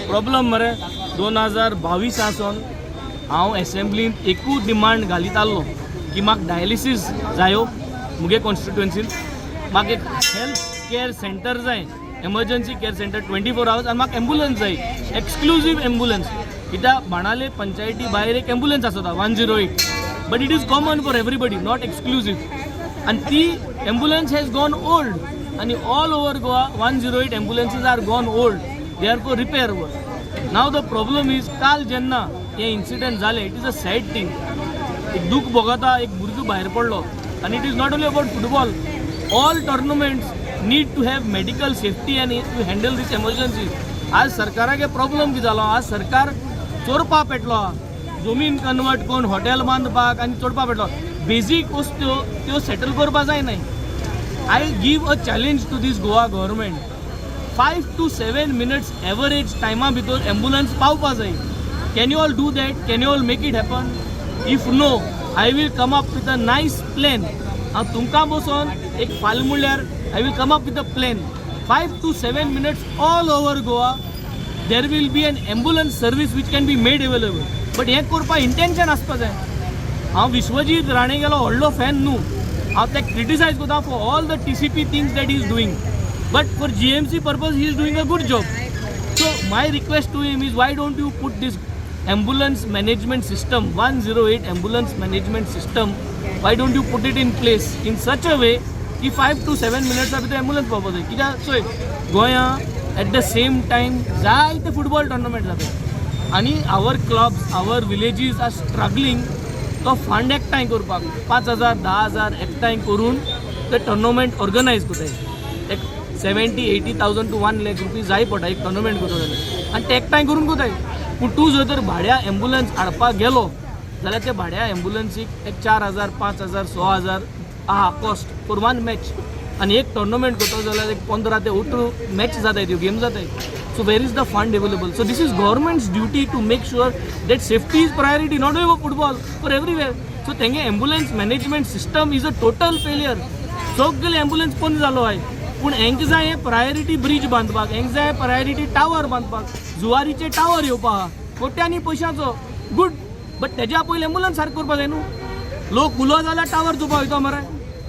Problem मरे 2022 सावन हांव एसेंब्लींत एकूच डिमांड घालीत आहलो की म्हाका डायलिसीस जायो मुगे कॉन्स्टिट्युएन्सीन, म्हाका एक हेल्थ केअर सेंटर जाय, emergency care center 24 hours, आनी म्हाका एम्बुलन्स जाय, एक्सक्लुजीव एम्बुलन्स. कित्याक बाणाले पंचायती भायर एक एम्बुलन्स आसता 108, but it is common for everybody, not exclusive. आनी ती एम्बुलन्स हॅज गॉन ओल्ड आनी all over Goa 108 ambulances are gone old, they are for repair work. Now the problem is, काल जेन्ना हें इन्सिडंट जालें, it is a sad thing. एक दूख भोगता, एक भुरगो भायर पडलो. आनी it is not only about football, all tournaments need to have medical safety and to handle this emergency. आज सरकाराक प्रॉब्लम कितें जालो? आज सरकार चोरपा पेटलो आहा. जमीन कन्वर्ट करून हॉटेल बांदपाक आनी चोरपा पेटलो. बेजीक वस्तू त्यो सेटल करपा जायनाय. I give a challenge to this Goa government, 5 to 7 minutes average टायमा भितर एम्बुलन्स पावपा जाय. Can you all do that? Can you all make it happen? If no, I will come up with a nice plan. हांव तुमकां बसोन एक फाल्यां म्हणल्यार I will come up with a plan, 5 to 7 minutes all over Goa there will be an ambulance service which can be made available. But हें करपा intention आसपा जाय. हांव विश्वजीत राणेगेलो व्हडलो फॅन न्हू. हांव ते क्रिटिसायज करता for all the TCP things that he's doing, but for GMC purpose he is doing a good job. So my request to him is, why don't you put this ambulance management system, 108 ambulance management system, why don't you put it in place in such a way की 5 two 7 मिनट्सा भितर ambulance पावपा जाय? कित्याक चोय, गोंया eight the same time जायते football tournament जाता आनी our clubs, our villages are struggling तो फंड एकठांय करपाक. 5,000, 10,000 एकठांय करून ते टोर्नामेंट ऑर्गनायज करताय. एक 70-80 thousand to 1 lakh rupees जाय पडटा एक टोर्नामेंट करता जाल्यार आनी ते एकठांय करून करताय. पूण तूं जर तर भाड्या एम्बुलन्स हाडपाक गेलो जाल्यार त्या भाड्या एम्बुलन्सीक एक 4,000, 5,000, 6,000 आहा कॉस्ट फॉर वन मॅच. आनी एक टोर्नामेंट करता जाल्यार एक 15 ते 18 मॅच जाताय, त्यो गेम जाताय. So where is the fund available? So this is government's duty to make sure that safety is priority, not only for football, for everywhere. So तेंगे ambulance management system is a total failure. सगळे ambulance बंद जालो आहे. पूण हेंक जाय हें priority bridge बांदपाक, हेंक जाय प्रायोरिटी टावर बांदपाक. जुवारीचे टावर येवपा आहा कोट्यांनी पयशांचो, गूड, बट तेज्या पयलीं एम्बुलन्स सारकें करपा जाय न्हू. लोक उलो जाल्यार टावर चोवपा वयता मरे.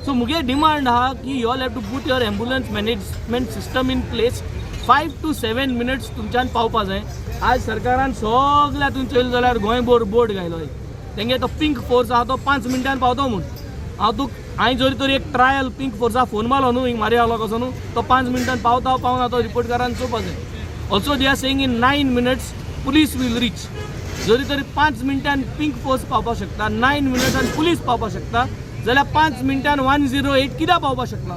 सो मुगे डिमांड आहा की you all have to put your ambulance management system in place. 5 to 7 minutes तुमच्यान पावपा जाय. आज सरकारान सगल्या हातून चोयलें जाल्यार गोंयभर बोर्ड घायलो. तेंगे तो पिंक फोर्स आहा, तो 5 मिनटान पावतो म्हूण. हांव तुक हांवें जरी तर एक ट्रायल पिंक फोर्सा फोन मारलो न्हू, हिंग मारया आलो कसो न्हू, तो 5 मिनटान पावता पावना तो रिपोर्टकारान चोवपा जाय. Also they are saying in 9 minutes police will reach. जरी तरी 5 मिनटान पिंक फोर्स पावपाक शकता, 9 मिनटान पुलीस पावपाक शकता, जाल्यार 5 मिनटान 108 कित्याक पावपाक शकना?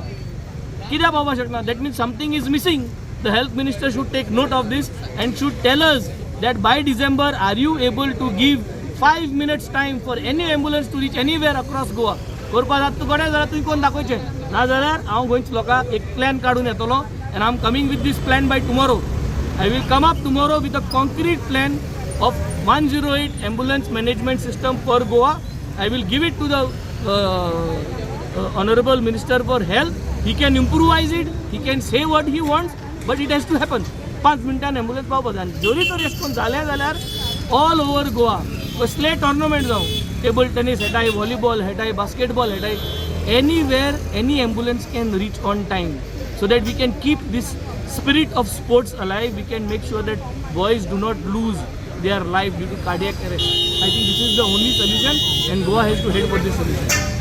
कित्याक पावपाक शकना? That means something is missing. The health minister should take note of this and should tell us that by December, are you able to give 5 minutes time for any ambulance to reach anywhere across Goa? करपा जाता तूं गड्या जाल्यार तुवें कोण दाखोवचें. नाजाल्यार हांव गोंयच्या लोकांक एक प्लॅन काडून येतलो and I am coming with this plan by tomorrow. I will come up tomorrow with a concrete plan of 108 ambulance management system for Goa. I will give it to the honorable minister for health. He can improvise it, he can say what he wants, but it has to happen. 5 मिनटान ambulance पावपा जाय. आनी जरी तर अशें करून जालें जाल्यार ऑल ओवर गोवा कसलेय टोर्नामेंट जावं, टेबल टेनीस खेळटाय, व्हॉलीबॉल खेळटाय, बास्केटबॉल खेळटाय, anywhere any ambulance can reach on time so that we can keep this spirit of sports alive. We can make sure that boys do not lose their life due to cardiac arrest. I think this is the only solution and Goa has to head for this solution.